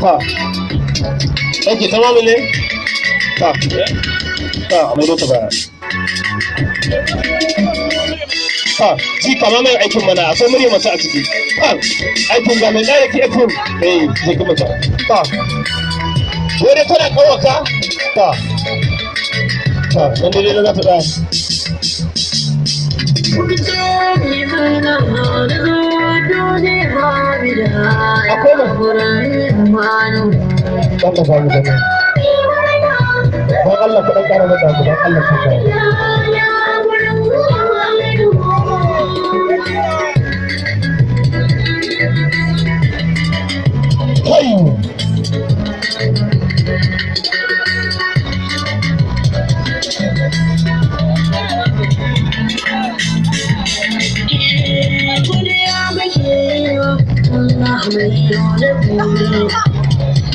Ha. Okay, tamamu ne? Ta. Ta, a maido ta baya. Ha, ji kama mai aikin mana, akwai murya mace a ciki. Ha, aikin ga mai ɗaya ki aikin. Eh, je ki mata. Ta. Wai dai tana ƙawaka? Ta. Ta, nan dai za ta tsaya. Akwai ba? Dan da zamu gani. Dan Allah ku ɗan ƙara matsa ku, dan Allah ku ƙara. Kai!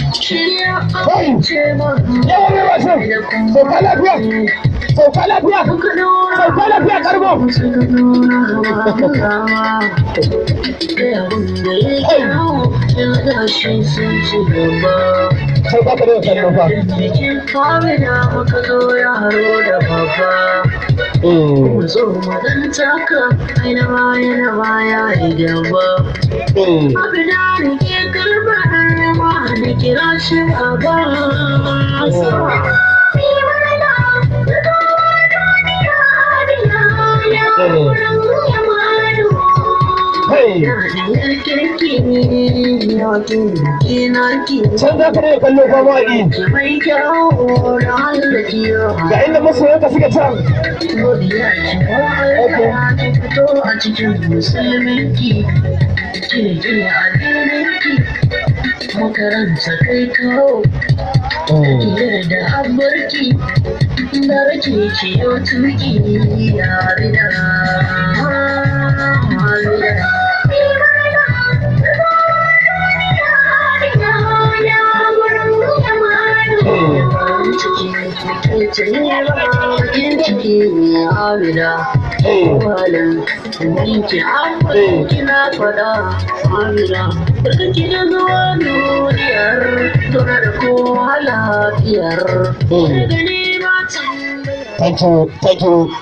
Kai! Yawa mai wasan! Sauka lafiya! Sauka lafiya! Sauka lafiya karbo! Kai ba ka da kallo fa. Mm. Mm. Hey! Can za ka daina kallo fa mawaƙi. Ga inda masoyanka suka can. Makaranta kai kawo da abarki da rake ciyo tuki ya rina. Thank you, thank you.